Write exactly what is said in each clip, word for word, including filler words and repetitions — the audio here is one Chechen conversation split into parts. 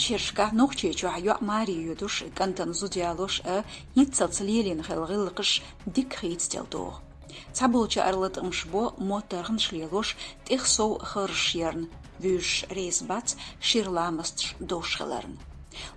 Шерашкахь Нохчийчохь йоӀ маре йоьдуш, кӀантана зуда ялош а, йиццалц лелийна хилла гӀиллакхаш дика хийцаделла догӀу. Цхьаболчара латкъамаш бо моттаргӀанаш лелош, тӀех сов харжаш ярна, вуьйш реза бац шира ламасташ довш хиларна.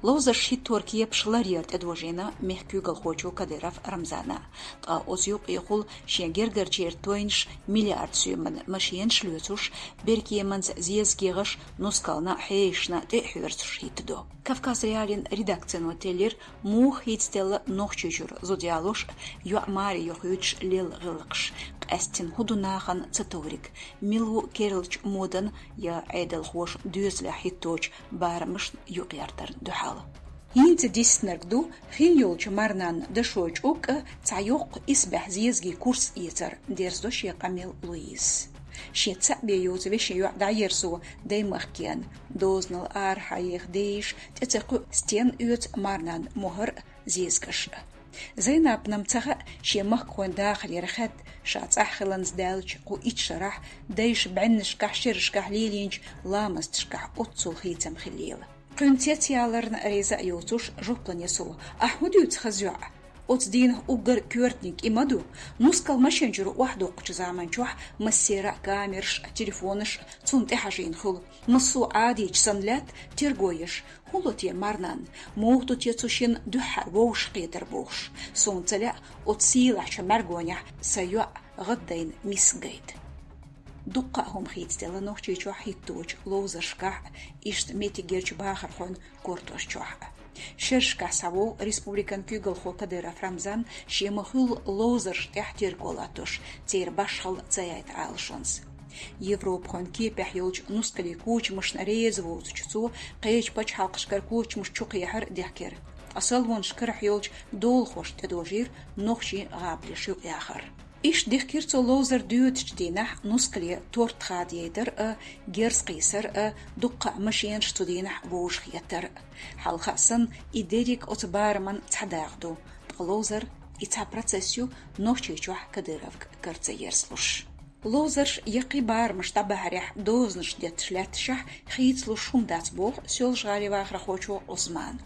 Ловзарш хӀиттор кепаш ларъяр тӀедожийна мехка куьйгалхочо Кадыров Рамзана. Ткъа оцу юкъехула шен гергарчеран тойнаш миллиард соьман машенаш лоьцуш, беркеманца зезагегӀаш нускална а, хьешашна а тӀе а хьоьрцуш хӀиттадо. Кавказ.Реалиин редакцино теллира, муха хийцаделла Нохчийчуьра зуда ялош а, йоӀ маре йохуьйтуш лелла гӀиллакхаш, къаьсттина хӀун ду нахана ца товриг, мила ву керла модан я Ӏедалхоша доьзалехь хӀитточу барамашна юкъаяртарна дуьхьал. ХӀинца диснарг ду хин йолчу марнанна дашо чӀуг а, цхьа йоккха исбаьхьа зезагийн курс эцар, дерзадо шен къамел Луизас. Шен цхьаъ бен йоцу вешин йоӀ дӀаерзо даймахкана, дозанал арахьа-еха дейиша тӀе ца кхуьу стенна оьцу марнанна мухӀар а, зезагаш а. Зайнапна-м ца хаьа шен махкахойн дахарера хаьдда, ша цӀахь хиланза даьллачу кху итт шарахь дайша бӀеннашкахь, шерашкахь лелийначу ламасташкахь оццул хийцам хилийла. Кхуьнан цецъяларна реза а йоцуш, жоп лан я цо: «Ахь хӀун дуьйцу, хаза йоӀ? Оцу дийнахь уггар коьртаниг и ма ду. Нускал машен чуьра охьадоккхучу заманчохь массеран а камераш а, телефонаш а цунна тӀехьажийна хуьлу. Массо а Ӏадийча санна лаьтта терго еш, хӀун ло те марнанна, муха ду те цу шинна дуьххьара вовшахкхетар бохуш. Суна ца лаьа оцу сийлахьчу мӀаьргонехь сан йоӀ гӀаддайна миска гайта». Дуккха а хӀума хийцаделла Нохчийчохь хӀитточу ловзаршкахь а, иштта меттигерчу бахархойн кортош чохь а. Шерашкахь схьавогӀу республикан куьйгалхо Кадыров Рамзан шен ма-хуьллу ловзаршна тӀехь терго латтош, церан башхалла ца яйта Ӏалашонца. Европахойн кепехь йолчу нускалан кучамашна реза воцучу цо кхечу пачхьалкхашкара кучамаш чукхехьар дехкира, ткъа салонаш карахь йолчу долахошна тӀедожийра нохчийн гӀабалеш юкъаяхар. Иштта дихкира цо ловзар доьдучу дийнахь нускале торт хадаяйтар а, герз кхийсар а, дуккха а машенаш цу дийнахь вовшахъеттар а. Хьалха а санна, и дерриг оцу бараман цхьа дакъа ду, ткъа ловзар и цхьа процесс ю, Нохчийчохь Кадыровга кара ца ерзалуш. Ловзарш я кхин барамаш дӀабахьарехь дозанаш детташ лаьтташехь, хийцалуш хӀума дац боху Соьлжа-ГӀалин вахархочо Ӏусмана.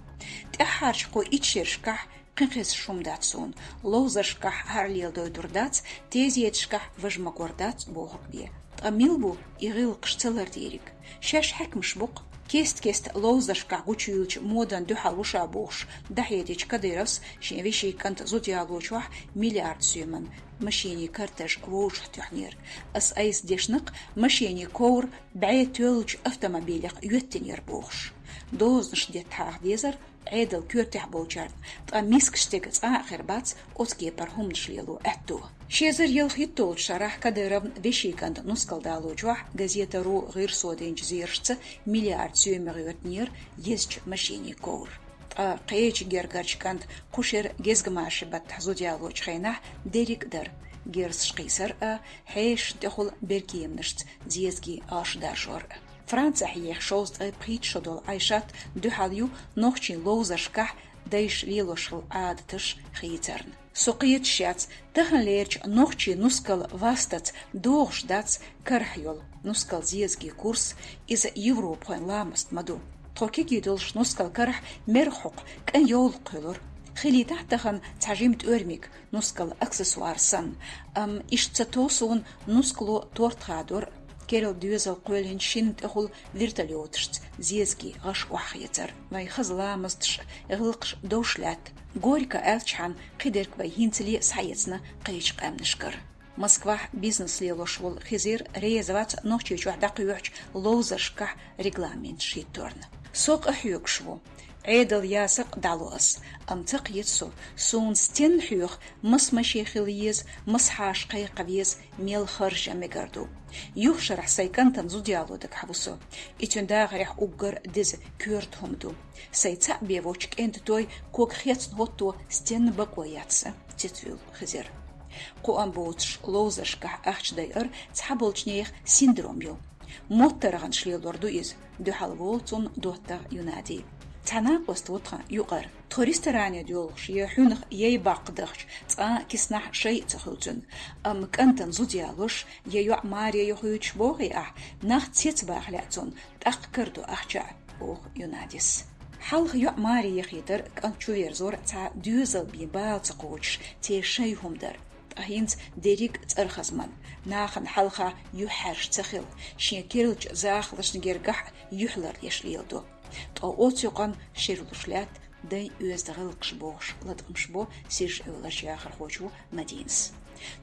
ТӀаьххьарчу кху итт шерашкахь кхин кхин хезаш хӀума дац суна. Ловзаршкахь хӀара леладойтур дац, тезеташкахь важа магор дац бохург бен. Ткъа мила бу и гӀиллакхаш ца лардийриг? Шаьш хьаькамаш бу-кх. Кест-кеста ловзаршкахь гучуйиллачу модан дуьхьал ву ша бохуш, дӀахьединчу Кадыровс шен вешин кӀант зуда ялочохь миллиард соьман машенийн карташ вовшахтоьхнера. Ас айса дешна-кх машенийн ковр бӀе тоьллачу автомобилех йоьттинера бохуш. Дозанаш детта хьаха дезара Ӏедалан коьртехь болчарна, ткъа мискачу стеган цкъа а хир бац оцу кепара хӀуманаш лело аьтто. Ши эзар ялхитталгӀачу шарахь Кадыровн вешин кӀант нускал далочохь газетаро гӀирсо динчу зерашца миллиард соьмах йоьттинера езачу машенийн ковр. Ткъа кхечу гергарчу кӀант кху шеран гезгмашин баттахь зуда ялочу хенахь дерриг а дара: герзаш кхийсар а, хьешашна тӀехула беркеманашца зезагийн Ӏаш даржор а. Францехь еха шовзткъе пхийтта шо долу Айшат дуьхьал ю нохчийн ловзаршкахь дайша лелош хилла Ӏадаташ хийцарна. Со кхеташ яц, таханлерчу нохчийн нускал вастаца догӀуш дац карахь йолу нускал зезагийн курс, иза европахойн ламаст ма ду. Тхо кегий долуш нускал карахь мерах хьокху кӀайн йовлакх хуьлура. Хилийтахь тахана цхьа жима тӀоьрмиг, нускал аксессуар санна, амма иштта ца тов суна нускало торт хадор а, керла доьзал кхоьллинчу шинна тӀехула вертолёташца зезагийн гӀаш охьахецар. Вайн хаза ламасташ, гӀиллакхаш довш лаьтта. Горько аьлчхьана, кхидерг вай хӀинцале а схьаэцна кхечу къаьмнашкара. Москвахь бизнес лелош волу Хизир реза вац Нохчийчохь дӀакхоьхьучу ловзаршкахь регламенташ хӀитторна. Со къахьоьгуш ву. Ӏедал ясакъ дӀало ас, амма ца кхета со, суна стенна хьоьху, маса машен хила еза, маса хьаша кхайкха веза, мел харжа мегар ду. Юха шарахь сайн кӀантана зуда яло дагахь ву со. И цуьнан дахарехь уггар деза коьрта хӀума ду. Сайн цхьаъ бен воцчу кӀентан той кога хецна хӀотто стенна бакъо яц сан, цецвуьйлу Хизир. Кхоам боцуш ловзаршкахь ахча дайар цхьаболчу нехан синдром ю. МоттаргӀанаш лелор ду иза, дуьхьал волу цунна доттагӀа Юнади. Цхьа накъост ву тхан юкъара. Тхо ресторане доьлхуш я хьуьнах яй баккха дахча, цкъа а киснахь шай а ца хуьлу цуьнан. Амма кӀантана зуда ялош я йоӀ маре йохуьйтуш бохий ахь, нах цецбаха лаьа цунна, тӀаккха карадо ахча а. боху Юнадис. Хьалха йоӀ маре яхийтар, кӀант чуверзор цхьа доьзал бен бала ца кхочуш, церан шайн хӀума дар. Ткъа хӀинца дерриг цӀархазман, нахана хьалха юьхьӀаьржа ца хила, шен керлачу захалшна гергахь а юьхь лардеш леладо. Ткъа оцу юкъана шерлуш лаьтта дайн оьзда гӀиллакхаш бохуш латкъамаш бо Сиржа-Эвларчу яхархочо Мадинас.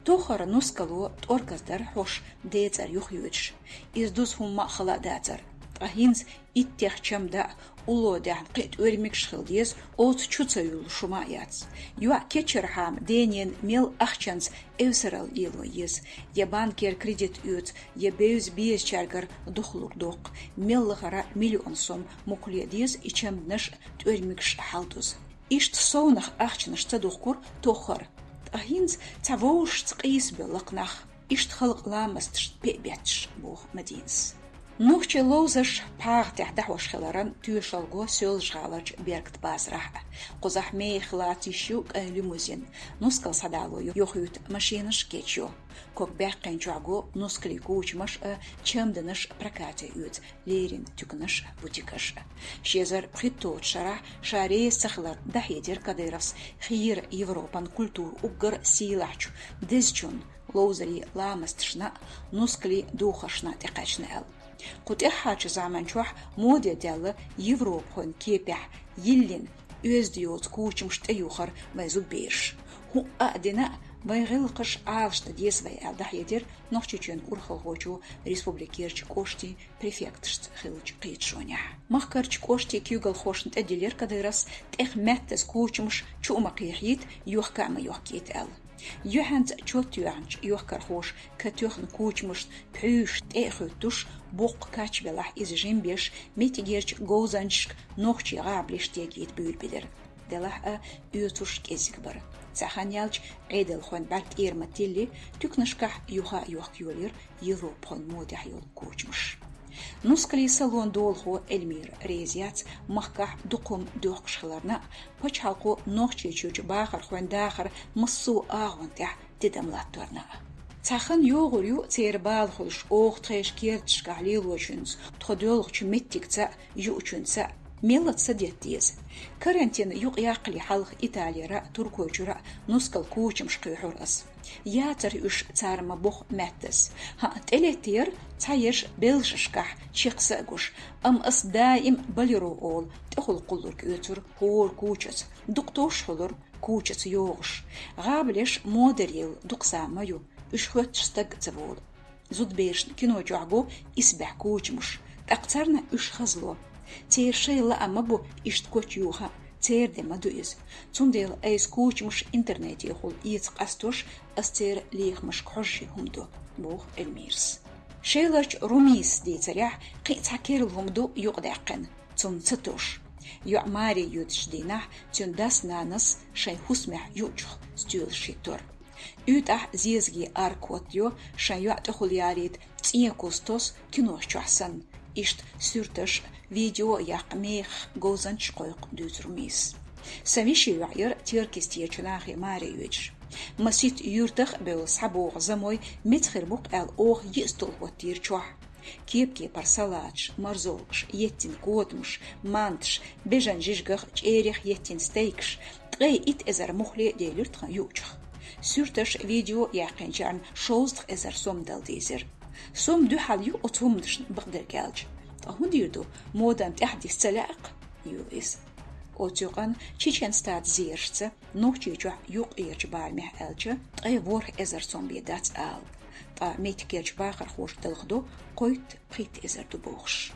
Тоххара нускало тӀорказ дара хьош ден цӀар юхайоьдуш. Иза дуза хӀумма а хала а дацара. Ткъа хӀинца иттех чамда а, улло даьхна кхин а тӀоьрмигаш хила деза, оцу чу ца юллуш хӀума а яц. ЙоӀ кечъярхьама ден-ненан мел ахчанца эвсаралла лело еза, я банкера кредит оьцу, я бевза безачаьргара духалург доккху. Мел лахара миллион сом мукхале а деза и чамданаш а, тӀоьрмигаш а хьалдуза. Иштта совнаха ахчанаш ца духкура тоххара. Ткъа хӀинца цхьа вовшашца къийсабевлла лакха нах. Иштта халкъан ламасташна пе а бетташ, боху Мадинас. Нохчийн ловзарш пхьагӀатехь дӀахьош хиларан тоьшалла го Соьлжа-ГӀаларчу Беркат-базарахь а. Кхузахь мехах лаца йиш ю кӀайн лимузин. Нускал схьадало юхайуьйту машинаш кечйо. Ког баьккхинчохь го нускале кучамаш а, чамданаш прокате оьцу леррина туьканаш а, бутикаш а. Ши эзар пхийтталгӀачу шарахь, ша реза ца хиларна, дӀахьедира Кадыровс хийра Европан культура уггар сийлахьчу дезачунна, ловзарийн ламасташна а, нускалан духаршна а тӀекхаьчна аьлла. Кху тӀаьххьарчу заманчохь моде даьлла европахойн кепехь йиллина, оьзда йоцу кучамаш тӀеюхара вайн зудабераш. ХӀуъа а дина а, вайн гӀиллакхаш Ӏалашдан деза вай аьлла, дӀахьедира Нохчийчоьнан урхалхочо республикерчу кӀоштийн префекташца хиллачу кхеташонехь. Махкарчу кӀоштийн куьйгалхошна тӀедиллира Кадыровс, тӀех маьттаза кучамаш чу а ма кхехьийта, йохка а ма йохкийта аьлла. Юьхьанца чот йоьхначу йохкархоша катоьхна кучамашна пхьуьйш тӀе а хӀуьттуш, боккха кач белахь, иза жимбеш, меттигерчу говзанчашка нохчийн гӀабалеш дегийта буьйлабелира. Делахь а, оьцурш кӀезиг бара. Цхьа хан яьлча, Ӏедалхойн бӀаьрг тӀера ма тилли, туьканашкахь юха а йохка йолийра европахойн модехь йолу кучамаш. Нускалан салонан долахо Эльмира реза яц махкахь дукха хӀума доьхкуш хиларна а, пачхьалкхо Нохчийчуьрчу бахархойн дахар массо а агӀон тӀехь тидам латторна а. Цхьа хан йогӀур ю церан бала хуьлуш оха тхешан керташкахь лелочуьнца, тхо доьлхучу меттигца а, юучуьнца а. Меллаца са детта деза. Карантин юкъаяккхале хьалха Италера а, Туркойчуьра а нускал кучамаш кхоьхьура ас. Яцара уьш цара ма боху маьттаза. ХӀаъ, тӀелеттера цхьа ерш белшашкахь чекхса а гуш, амма ас даим Болеро олу тӀехула кхуллург оьцура хӀора кучаца, дукха тосуш хуьлура кучаца йогӀуш. ГӀабалеш модар елла дукха зама ма ю, уьш хоьттуш стаг а ца волу. Зудаберашна кино чохь го исбаьхьа кучамаш, тӀаккха царна уьш хазло. Церан шайн лаам ма бу иштта коч юха а, церан де ма ду иза. Цундела айса кучамаш интернетехула эца къастош, ас церан лехамашка хьожий хӀума ду, боху Эльмирас. Шеларчу Румис дийцарехь, кхин а цхьа керла хӀума ду юкъадаьккхина, цунна ца тосуш. ЙоӀ маре йоьдучу дийнахь цуьнан дас-нанас шайн хӀусамехь юучух стоьлаш хӀиттор. УьйтӀахь зезаге арка хӀоттайо, шайн йоӀ тӀехула ялийта цӀен куз тосу, кинош чохь санна. Иштта суьрташ а, видео а яккха, мехах говзанчаш кхойкху, дуьйцу Румис. Сан вешин йоӀ яра Теркйистерчу нахе маре йоьдуш. Масийтта юьртах а бевлла схьабогӀу замой меца хир бу-кх аьлла, оха йиъ стол хӀоттийра чохь. Кеп-кепара салаташ, морзовкаш, еттина котамаш, манташ, бежан жижигах, чӀерех еттина стейкаш, ткъе итт эзар муххале а делира тхан юучух. Суьрташ, видео яьккхинчарна шовзткъа эзар сом дала дийзира. Сом дуьхьал ю оцу хӀуманашна, бакъдерг аьлча. Ткъа хӀун дийр ду, модан тӀаьхьа диса ца лаьа-кх? — йоьлу иза. Оцу юкъана Чечен-Стат зерашца, Нохчийчохь юккъерчу барамехь аьлча, ткъе ворхӀ эзар сом бен дац ала. Ткъа меттигерчу бахархоша далхадо кхойтта-пхийтта эзар ду бохуш.